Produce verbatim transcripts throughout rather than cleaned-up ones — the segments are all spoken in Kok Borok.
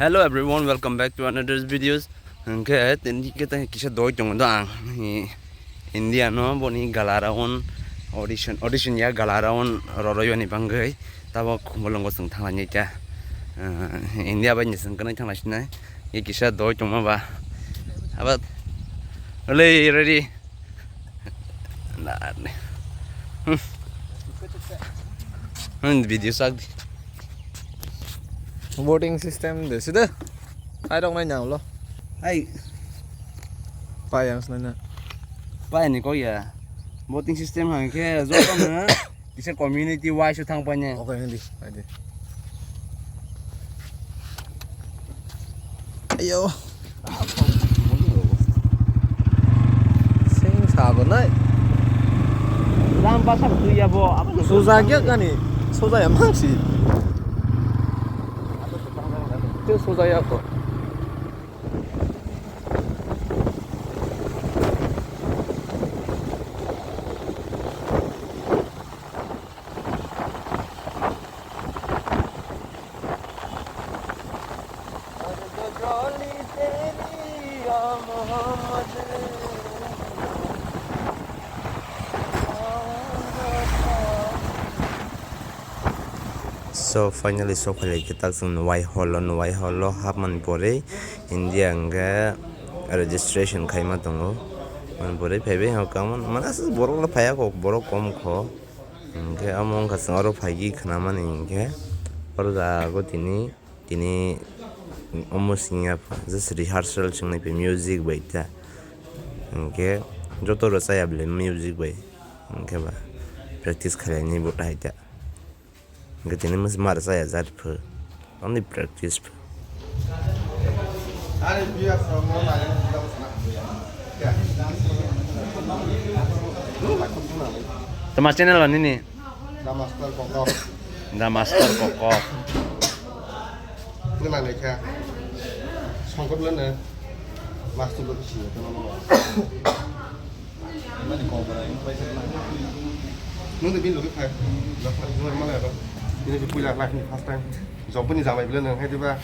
Hello everyone, welcome back to another videos. Hwnkhe tini khe tei kisa doi tongo do ang. India no boni gala round audition, audition ya gala round roroi ni bangwi tabok khumulwngo chwng thanglainai kha. India bai ni chwng kwnwi thanglaisnai. Ye kisa doi tongma ba. Aba le ready. Hmm, video sak di. Voting system de sida. Ai rok nai nang lo. Ai. Pai yang snai na. Pai ni ko ya. Voting system hang khe joto no kisa community wise thang pai ne. Okay, hindi. Pai di. Ayo. Sing sago nai. Lam basa tu ya bo. Apa tu? Soja kya kani? Soja ya mangsi. Tu soja ya ko. So finally sok phai lai khe tak chwng Nuwai Hall o, Nuwai Hall o hapmani pore India hwnkhe registration khaima tongo. Mani pore phaibai hwnkhe mane aswk borok le phaiya kho, borok kom kho. Hwnkhe omo wngkha chwng oro phaigwi khnamani hwnkhe oro jago tini, tini omo singya just rehearsal chwngnai phi music bai ta. Hwnkhe joto rwchaya bwle music bai hwnkhe ba practice khlainai bo tai ta. Hwnkhe tini masa ma rwchaya jat pho. Only practice. Tama channel ba nini? The Master Kokok. The Master Kokok. Tini ma lekha. Songkot lene. Master Kokok sini. Nung de bin logi phai. Job phai jumai malai ba. Ini si puila life ni first time. Job ni jamai bile nang hai diba.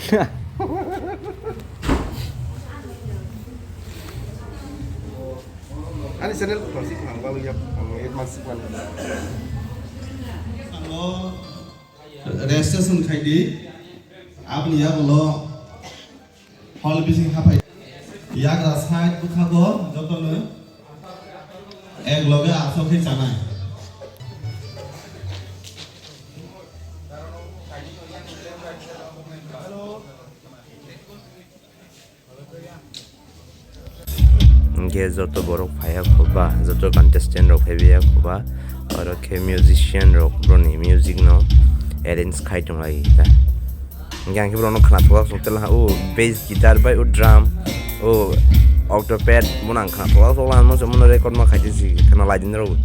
Ani channel ko si khang ba ya ang et mas man. Registration khai di. Abni ya bolo. Hall bising haphai. Yagra side bwkhago jotono ek loge asok khe chanai. Hwnkhe joto borok phaiya kho ba, joto contestant rok phaiya kho ba, oro khe musician rok broni music no arrange khai tong lai ta. Hingke ang khe borokno khwnathok tongtela, o bass guitar bai o drum, o octopad, bono ang khwnathok tongla, ang mano record ma khaite si khwna lai di norok.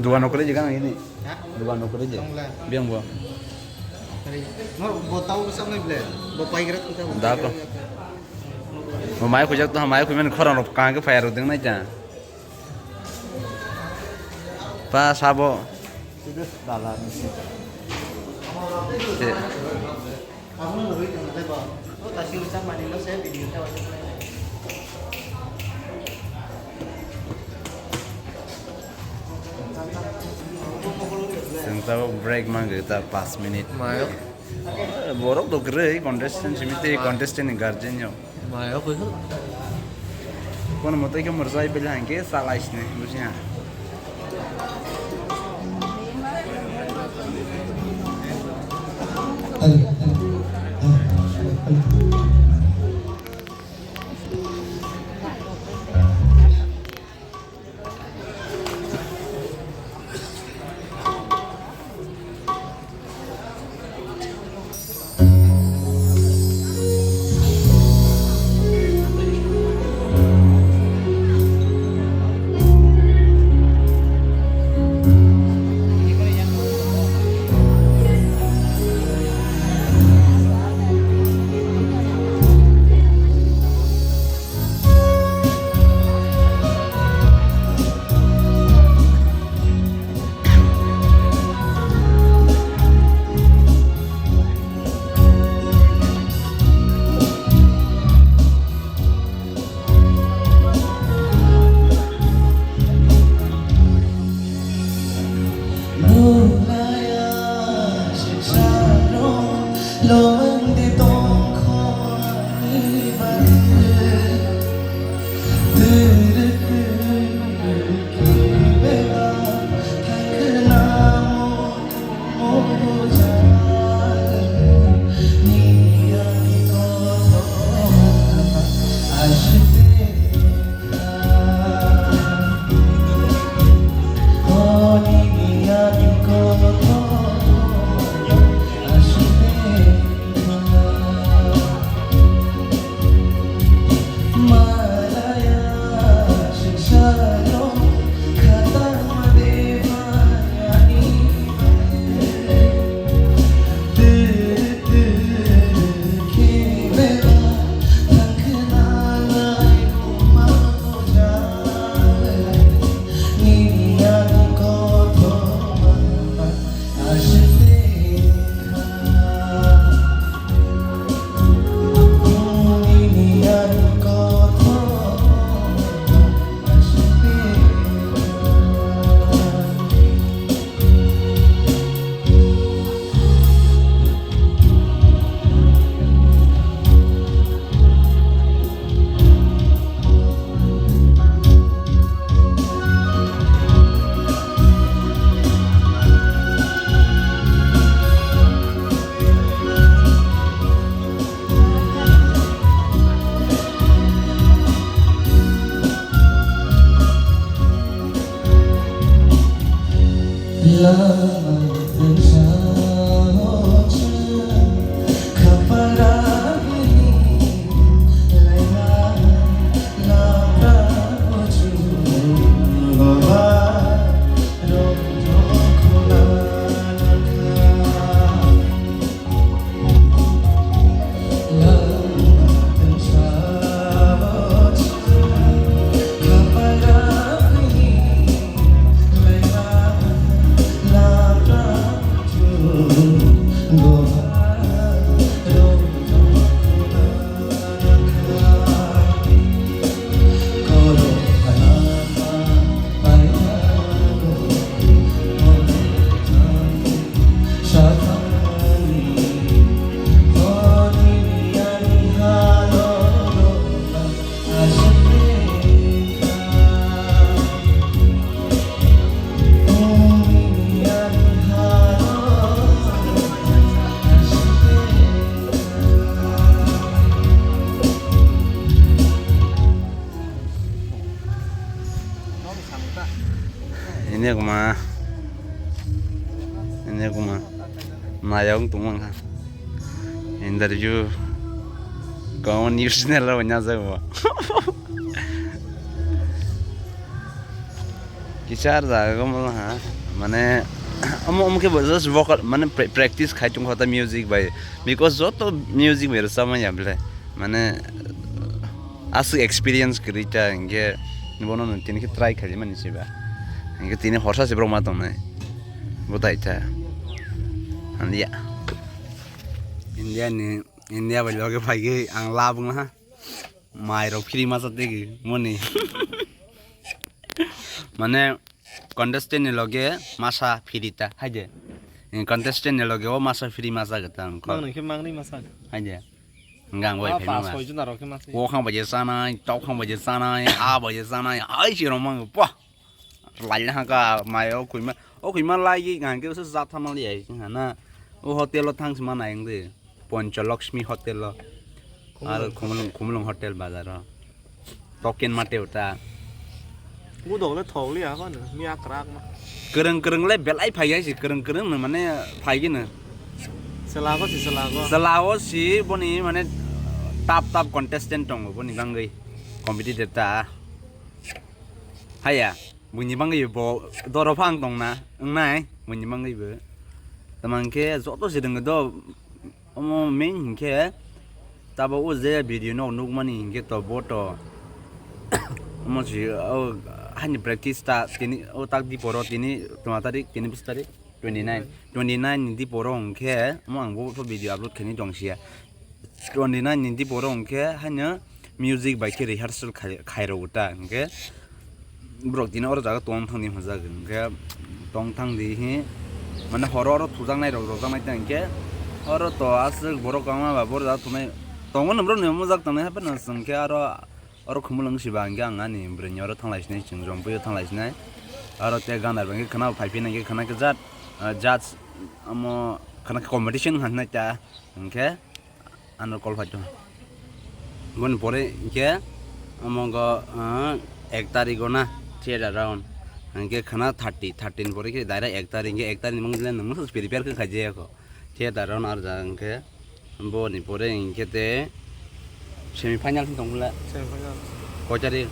Dugan no kwrwi jikha nang ini. Ha? Dugan no kwrwi je. Tongla. Biyang bo. Ari, no, bo tau bwsaknai ble. Bo paigra thangkha bo. Da ko. Bo mai khujak to, mai khuimani khorang rok kaham khe phai rok ding nai ta. Pa sabo. Sida dala ni si. Se. Abono rwgwi tongkha tei bo. O tasing rwchapmani no se video ta waisa khlai. Chwng tabuk break mangwi ta panch minute. Mayo. Borok do kwrwi contestant simi tei contestant ni guardian yo. Mayo koi. Kono moto khe mwrwchai bele hangke chalai sini, bujiya. Ini kuma, ini kuma, mayung tumang ha. Interview, kawan news channel lo nya jago. Teacher jaga mo ha, mane, omo, omo khe bo just vocal, mane pra-, practice khai tong kho ta music bai, because joto music bai rwchapma ya bele, mane, aswk experience kwrwi ta, hinkhe bono no tini khe try khaimani se ba, hinkhe tini horsa se borok ma tongnai, bo tai ta, India, India ni, India bai loge phaigwi ang labung ha, mai rok free masa tigi moni, mane, Contestant ni loge masa phiri ta, hai de. Contestant ni loge o masa phiri masa gata ang kho. Mangnai khe mangnai masa. Hai de. Hwnkhe ang bai Ah, phai pass mama. Hoi jona rok khe masa. O khang baje sanai, tok khang baje sanai, a baje sanai, ai si rong mang pa. Lai na ka mai o khuima, o khuima lai gi ngang ke se jat thamal ya hana. O hotel o thang sima nai ang de. Poncholakshmi Hotel o, aro Khumulwng, Khumulwng Hotel bazar o. Token mate uta. Udok le thok li apa no, mi akrak ma. Kwrwng kwrwng le belai phai hai si, kwrwng kwrwng no mane phai gino. Selago si, selago. Selago si boni mane tap tap contestant tongo boni bangwi. Competitor ta. Haya, buini bangwi bo doro phang tongna, wngnai, buini bangwi bo. Tamang khe joto si rwngdo, omo main hinkhe tabo o je video no nukmani hinkhe to bo to omo si o hani practice ta tini o tak di poro tini tuma tarik tini bis tarik twenty nine, twenty nine ni di poro hinkhe omo ang bo video upload khaini tongsiya. Twenty nine ni di poro hinkhe haino music bai khe rehearsal khai, khairok ta hinkhe borok tini oro jaga tong thang di hwnjak hinkhe tong thang di hi mane horo oro thujaknai rok rwjaknai ta hinkhe oro to aswk borok kwbangma ba borok jaga thungnai tongo no borok ni mujak tongnai haphano chwng khe oro, oro Khumulwng si ba hinkhe ang ani bwrwi ni oro thanglai sinai chwng Jompui o thanglai sinai aro tei Gandar bai khe khwna bo phai phina hinkhe khwna khe jat, ah, judge omo khwna khe competition wngkha hinai ta hinkhe. Ano call phai tong. Boni pore hinkhe omo go, ah, ek tarigo na theater round. Hinkhe khwna thirty, thirty ni pore khe direct ek tarik, hinkhe ek tarik ni mung jile nung prepare khe khaijaya kho theater round arja hinkhe boni pore hinkhe te semi final hin tong bole. Semi final. Koi tarik?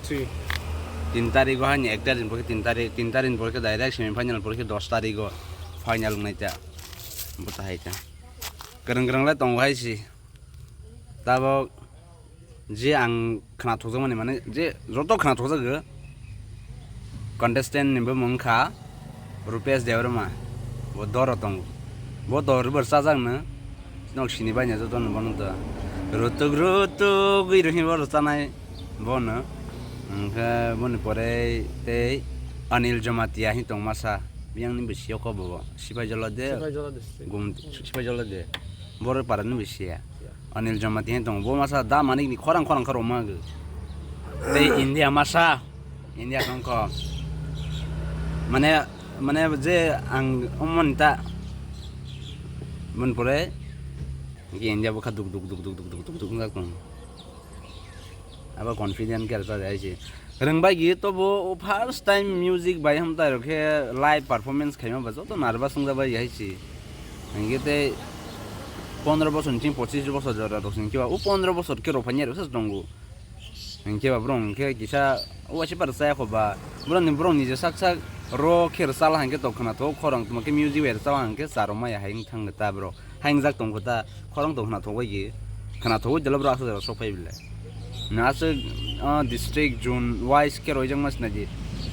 Three. Tin tarigo haini ek tarik ni pore khe tin tarik, tin tarik ni pore khe direct semi final pore khe dos tarigo final wngnai ta. Bo ta hai ta. Kwrwng kwrwng le tongo hai si. Tabok je ang khwnathokjakmani, mane, je joto khwnathokjago, contestant ni bumung wngkha Rupesh Debbarma. Bo doro tongo. Bo doro bo rwchajakno. Nok sini bai joto no bono to. Rutuk rutuk wi rwhi bo rwchanai bono. Hwnkhe boni pore tei Anil Jamatia hi tong masa. Biyang ni bisi o kobo bo. Sipai Jolade. Sipai Jolade. Gum Sipai Jolade. Boro para ni bisi ya. Anil Jamatia hi tong. Bo masa da manik ni khorang khorang kha roma go. Tei India masa. India tong kho. Mane, mane je ang umon ta. Boni pore. India bo kha duk duk duk duk duk duk duk duk duk duk duk. Abo confident khe rwchajak hai se. Rwngbai gwi tobo o first time music bai hamtai rok khe live performance khaima ba joto nervous wngjak bai hai se. Hinkhe tei pondro bosor ni simi pochis bosor jora rok sini khe ba o pondro bosor khe rok phai ya rok se tongo. Hinkhe ba borok hinkhe kisa o waisa ba rwchaya kho ba. Borok ni borok ni je sak sak ro khe rwchala hinkhe to khwnathok khorang tongma khe music bai rwchala hinkhe charwk maya hai wng thang ta borok. Haingjak tong kho ta, khorang tong khwnathok bai khe, khwnathok bai dolo borok aswk jaga sok phai belai. Na aswk, ah, district zone wise khe roijak ma sina di.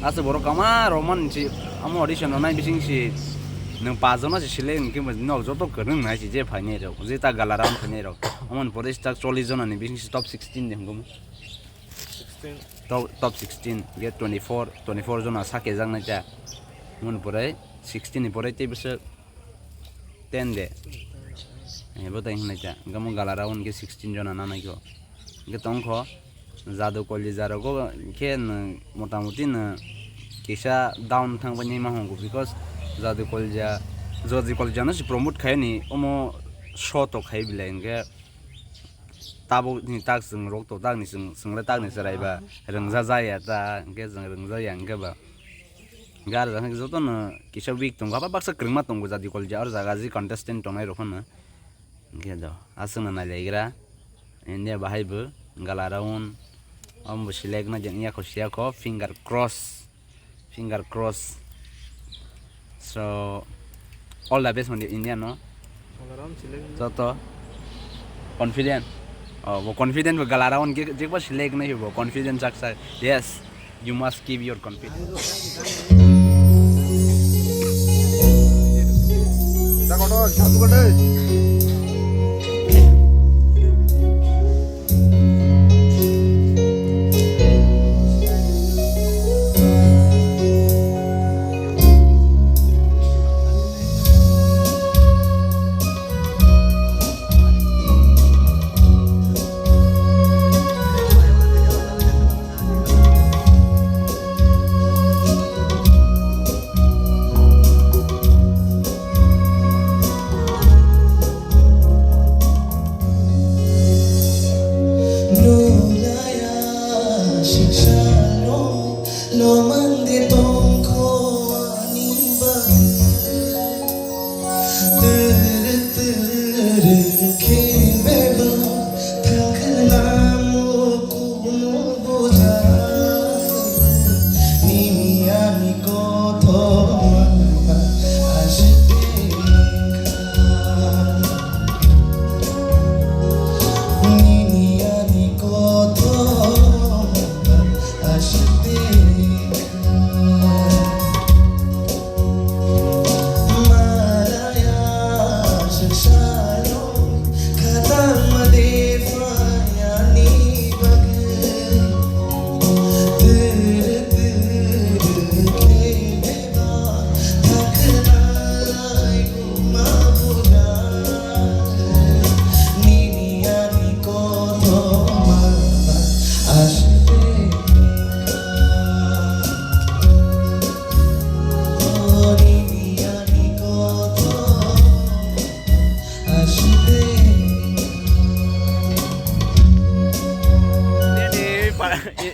Aswk borok kama rok man si, amo audition rok nai bising si, nwng paanch jona se select wng khe nok joto kwrwng nai si je phainai rok, je ta gala round phainai rok. Amo ni pore tak chollish jona ni bising si top sixteen de hwngo. Top, top sixteen, ge twenty four, twenty four jona sa kejak nai ta. Amo ni pore sixteen ni pore tei bwswk ten de. Eh, bo tai hinlai ta. Hingke mo gala round hingke sixteen jona nanai kho. Hingke tong kho. Jadu Kolija rogo khe nwng motamuti nwng kisa down thang bai nai ma hongo, because Jadu Kolija, Jadu Kolija no se promote khai ni omo show to khai belai hingke tabuk ni tak chwng rok to tak ni chwng, chwng le tak ni chwrai ba rwngja jaya ta hingke chwng rwngja ya hingke ba. Hingke aro jang jotono kisa weak tongo, haba baksa kwrwngma tongo Jadu Kolija, aro jaga je contestant tongnai rok phano. Hingke do, aswkno nailaigra, India bahai bo gala round, omo bo select na jeng ya kho, siya kho, finger cross. Finger cross. So, all the best on the India, no? Joto confident. Oh, bo confident bo galara on ge, jekbo select nai bo confident chak chak. Yes, you must keep your confidence.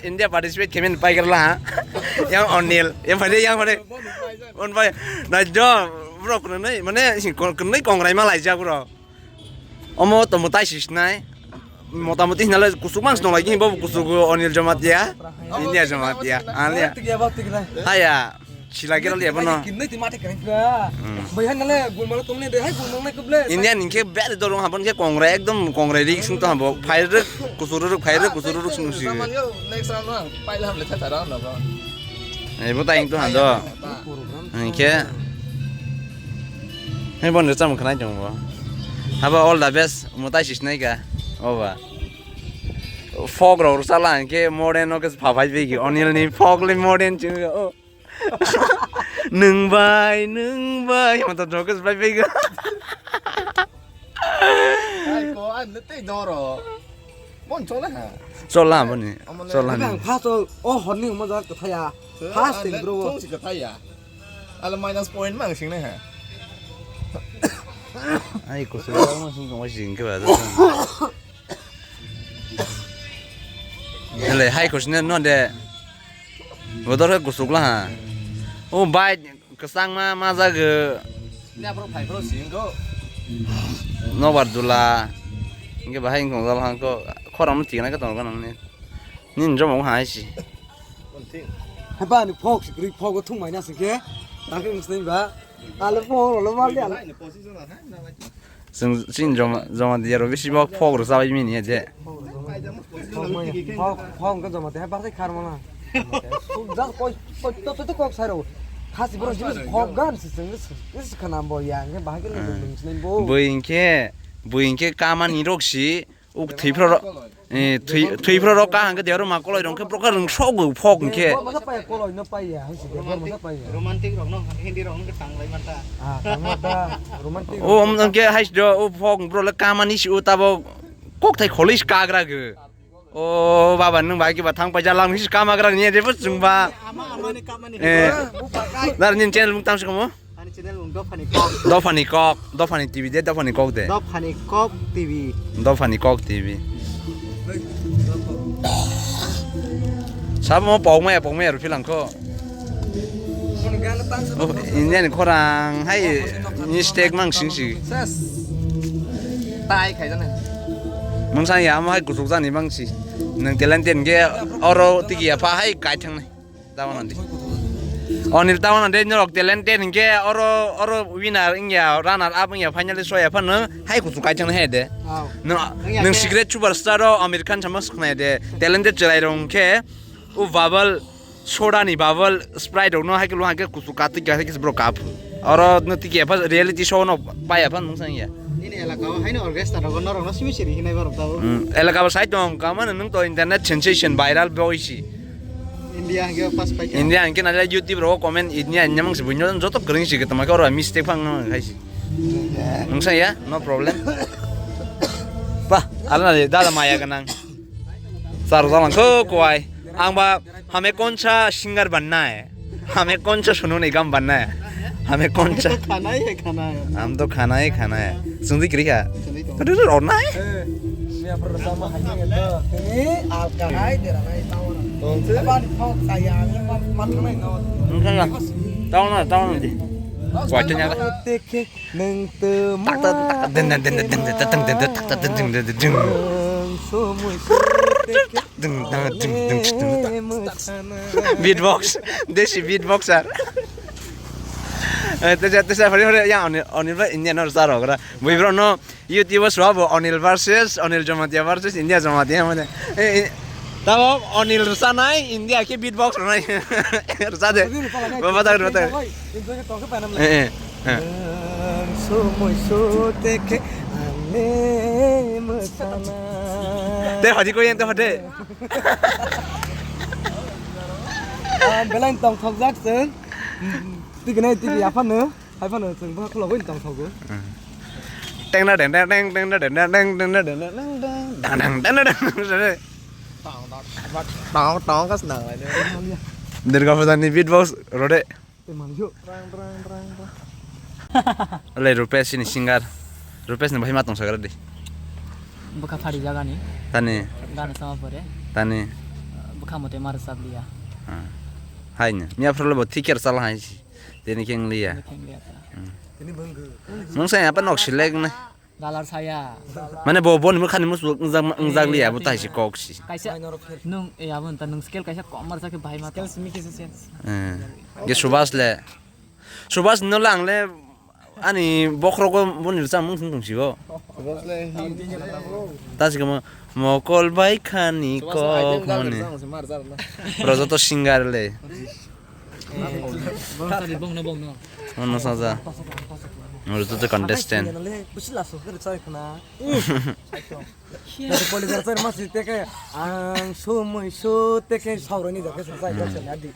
India participate khemen pai gerla ha. Yang Onil, yang pai, yang pai. On pai, nai jo, bro, kunai, mane, kunai kongrai ma laijak, bro. Omo to mwtai sis nai. Motamoti hinale kusuk mang snong lagi, bo kusuk Onil Jamatia. India Jamatia. Alia. Haya. Sila kira liya bono. Kinai ti mati kena kira. Hmm. Bai han nale gulmalo tongne de, hai gulmalo nai kuble. India ningke bad dorong habon ke kongrai, ekdom kongrai rik sung to habo. Phai ruk, kusuk ruk, phai ruk, kusuk ruk sung si. Zaman yo next round lang, pai lam le thata round lo. Eh, bo ta ing to hando. Hingke. Hei, bon rwchapmung khwnai tongo bo. Haba, all the best, mwtai sis nai ka. Oba. Folk rok rwchapla hingke modern no khe phaphai bigi. Onil ni folk le modern chwng o. Nwng bai, nwng bai, hima to jokes bai bigi. Ai ko, an ne tei doro. Bon chola ha. Chola boni. Amole. Chola ni. Ang first o, o horni mo ja kwthaya. First thing bro. Thong si kwthaya. Ala minus point mang sing nai ha. Ai kusuk mang sing kong sing ke ba. Hele hai kusne no de. Bodor ke kusuk la ha. O bai kwchangma ma jago. Nobar dula. Hingke bahai wngkha jala hangko khorang no tikna khe tongo nang ni. Nini jomong hai si. Heba ni phok si kwrwi phok o thung mai na singke. Tangke wng sini ba. Ale phok rolo mal ya. Chwng chini joma, joma diya rw bisi bo phok rw chabai mini je. Phok, phok, phok wngkha joma tei hai barjak kharmana. Suk jak koi, koi, to, to, to kok sai rw. Khasi borok jinis phok gan si chwng, si, si khana bo ya, hingke bahai khe logo lung sinai bo. Bui hingke, bui hingke kamani rok si, uk thwi phro rok, eh, thwi, thwi phro rok ka hingke diya rw ma koloi rok hingke proka rwng sok bo phok hingke. Bo masa paya koloi no paya, hai si de, bo masa paya. Romantic rok no, Hindi rok no tang lai manta. Ah, tang manta, romantic rok. O, hingke hai si do, o phok bro le kamani si o tabo kok thai kholoi si kagra ge. O baba, nwng bai kiba thang paisa lang nisi kamagra ni ebo chwngba. Ama, ama ni kamani. Eh. Dar nini channel mung tang sikomo? Ani channel mung Dophani Kok. Dophani Kok, Dophani T V de, Dophani Kok de. Dophani Kok T V. Dophani Kok T V. Sabo mo pokmaya, pokmaya rw philangkho. Oh, India ni khorang hai mistake mang sing si. Ses. Tai khai jana. Mungsa ya mo hai kuchuk jani mang si. Nang talent ten ge oro tigi ya pha hai kai thang nai. Dawa nandi. Onil Tawana de norok talented hinkhe oro, oro winner wngya, runner up wngya, finalist soya phano hai kuchuk kaithang hai de. Aw. Nwng, wngya nwng khe. Secret superstar o Amir Khan sama sukhnai de. Talented chwrai rok hinkhe o Bubble, soda ni Bubble, Sprite rok no hai khe lo hai khe kuchuk katwi khe bro kap. Oro no tiki apa reality show no paya phan mung sangya. Nini elaka o haino orchestra rogo norok no simi siri hinai borok tabo. Hmm, elaka bo sai tong, kama nwng to internet sensation viral boy si. India hingke pas pai kha. India hingke na YouTube rogo comment India nyamang si buino joto kering si ketama koro mistake phang nang khai si. Nung sangya, no problem. Bah, ala na dada maya ganang. Sar jalan ko kowai. Ang ba हमें कौन सा सिंगर बनना है? हमें कौन सा सोनू निगम बनना है? हमें कौन सा? खाना ही है, खाना है। हम तो खाना ही खाना है। Sungdi kiri kha. Sungdi kiri. Kadu ro na. Eh, mi apa sama hai ni to. Ini alka hai dera nai tahu na. Kong se? Apa ni kok saya ni ma ma thang nai no. Enggak ya. Tahu na, tahu na di. Kuat nya. Teke neng te tak tak tak deng deng deng deng deng deng deng deng tak tak deng deng deng deng. Somoi teke. Ding, dang, ding, ding, ding, ding. Beatbox. Desi beatboxer. Eh, tesa, tesa, fari, fari, ya, oni, oni, ba, Indian or saro, gra. Bui bro, no, YouTube swabo, Onil versus, Onil Jamatia versus India Jamatia, mane. Eh, eh, tabo, Onil rwsanai, India ke beatbox rwnai. Rwsade. Baba, tak, tak. Eh, eh, eh. Somoi so teke, ane masana. Te hadi ko yang te hade. Ah, belai tongthokjak chwng. Tigi nai tigi aphano, aphano chwng bwkha khulogwi tongthogo. Teng na deng deng deng, teng na deng deng deng, teng na deng deng deng, dang dang deng deng deng. Tong tong kas nang lai. Durga Puja ni beatbox rode. Tei manjak. Rang, rang, rang, rang. Alai Rupesh ni singer. Rupesh ni bahai ma tong sagra di. Bwkha phari jagani. Tani. Gana sama pore. Tani. Bwkha mote mar sab liya. Hmm. Hai ni. Miya phro le bo thiker sal hai si. Tini keng liya. Tini keng liya ta. Hmm. Tini banggu. Mung sa apa nok selek ne. Dalar saya. Mane bo, boni mwkhani musu wngjak, wngjak liya, bo tai si kok si. Kaisa nung, e, abo nta nung scale kaisa kom mar sakhe bahai ma. Scale simi kisa se. Eh. Ge Subhas le. Subhas no lang le ani bokhrogo boni rwchapmung thung thung sigo. Subhas le hi. Ta si kamo mokol bai khani kok mane. Subhas le idea rwchapmung si mar jar na. Pro joto singer le. Bongno, bongno. Ono saja. Oro to contestant. Kusi laso kere chai khna. Nang poli gar chai masi teke ang sumui su teke saurani jake sai chai khna di.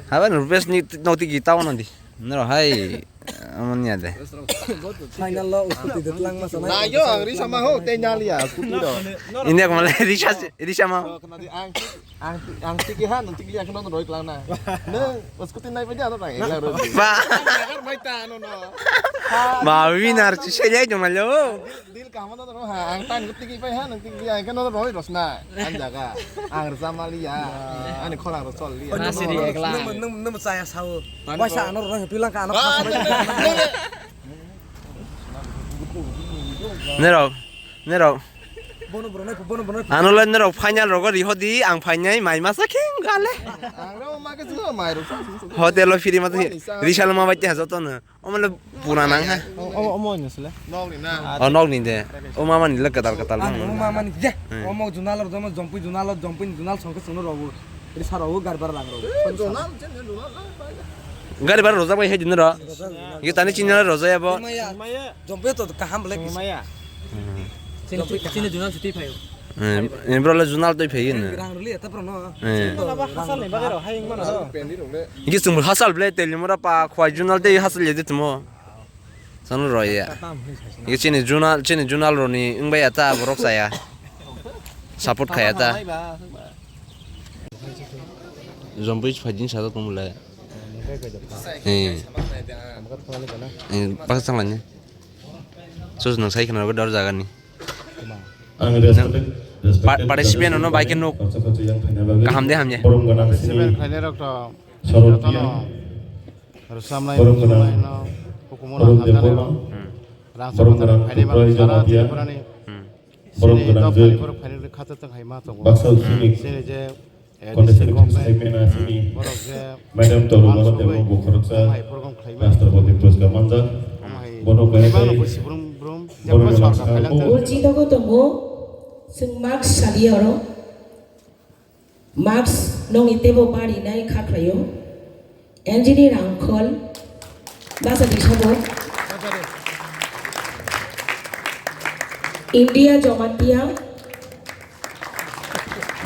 Haba Rupesh ni noti gita ono di. Nero hai amon ya de. Final lo scooty de tlang masa. Na yo ang ri sama ho te nyali ya scooty do. India ko male ri sa, ri sama. Ang, ang tiki ha, nang tiki ya, kano roi klang na. Nang, scooty nai pa ja, nang ekla roi. Ba. Nagar mai ta, no, no. Ba, winner chi se jai jong na lo. Deal, deal ka ma no, no, ha, ang tan tiki pa ha, nang tiki ya, kano roi ros na. Ang jaga, ang rsa mali ya, ani khora ro chol li ya. Na siri ekla. Nang, nang, nang saya sao. Wasa ano roi pilang ka ano. Nerok, nerok. Bono bono, bono bono. Ano le nerok final rogo riho di, ang final mai masa king gale. Ang ro ma ke juo mai ro. Hotel o firi mata risalo ma baite hajo to na. Omo le pura nang ha. Omo, omo ni sele. Nok ni na. O nok ni de. O mama ni le kadal kadal. Ang o mama ni je. Omo junal ro jomo jompi junal jompi junal songke songno rogo. Risalo gari bara lang ro. Junal, junal. Gari bara rojak bai hai din ro. Ye tani chinna rojak ya bo. Jompe to kaham belai kisa. Maya. Chini, chini juna chuti phayo. Eh, bro le junal toi phayo ne. Rang ruli eta pro no. Eh. Laba hasal ni bagero hai mano. Iki sumur hasal ble tel mura pa khwai junal tei hasal ye ditmo. Sanu roya. Iki chini junal, chini junal roni wngbai ata borok saya. Support khaya ta. Jompui phaidin sajak tong bole. Eh. Eh, paksa thanglaini. Sus nang sai khna dor jagani. Ang respect, respect. Participant ono bai khe nuk. Kaham de hamya. Borom gwnang sini. Participant khainai rok to sorot jotono rwchapnai, borom gwnang, rwchapnaino hukumu rok hamjaknai rok. Hmm. Rang borom gwnang, phainai mano sara Tripurani. Hmm. Borom gwnang je. Chini dopha ni borok phainai khacha chwng hai ma tongo. Baksa usini. Chini je Condescending things khlaimani chini madam Tolu Bala Debbarma bo khoroksa rashtrapati puraskar manjak. Bono kaitai bono laksa o. O chitako tongo, chwng mask sadi oro. Mask nongni teibo barinai kha khlaio. Engineer Rangkhol, basa di sabo. India Jamatia,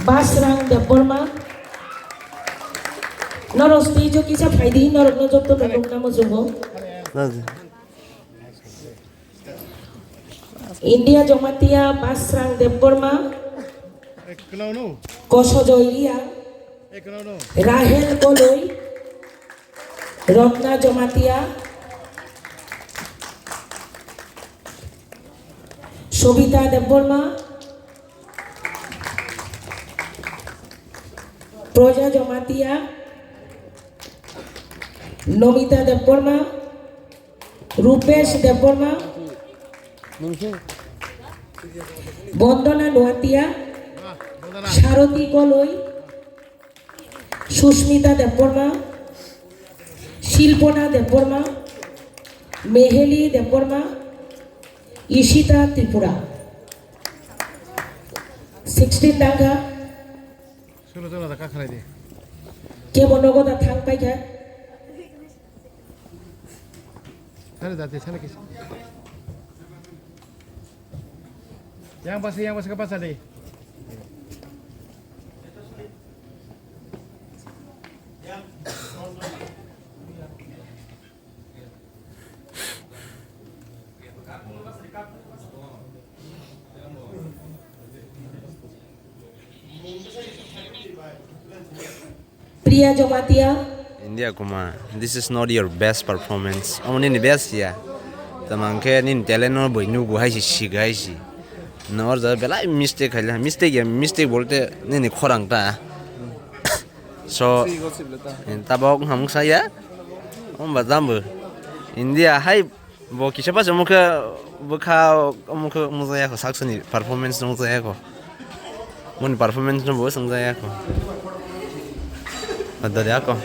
Basrang Debbarma. Norok stage o kisa phaidi, norokno joto no nukna muchungo. India Jamatia, Basrang Debbarma, Kosojoy Riya, Rahel Koloi, Rotna Jamatia, Sobita Debbarma, Proja Jamatia, Nomita Debbarma, Rupesh Debbarma, Bondona Noatia, Saroti Koloi, Susmita Debbarma, Silpona Debbarma, Meheli Debbarma, Ishita Tripura. Sixteen tangkha. Solo, solo, da, kakhalai di. Kebo nogo da thang paikha. Sale jati, sale kisa. Yang pasi, yang pasi ke pasal di. Priya Jamatia. India Kumar, this is not your best performance. Omo nini best ya. Tamo hwnkhe nini talent no bui nugo hai si, sigo hai si. No, or jaga belai mistake khaila. Mistake ya, mistake bolte nini khorang ta. So, tabok hamuk saya. Omba jambo. India hai Bo kisa paisa omo khe bwkha omo khe wngjakya kho, saksani performance no wngjakya kho. Boni performance no bo wngjakya kho. Adari ako.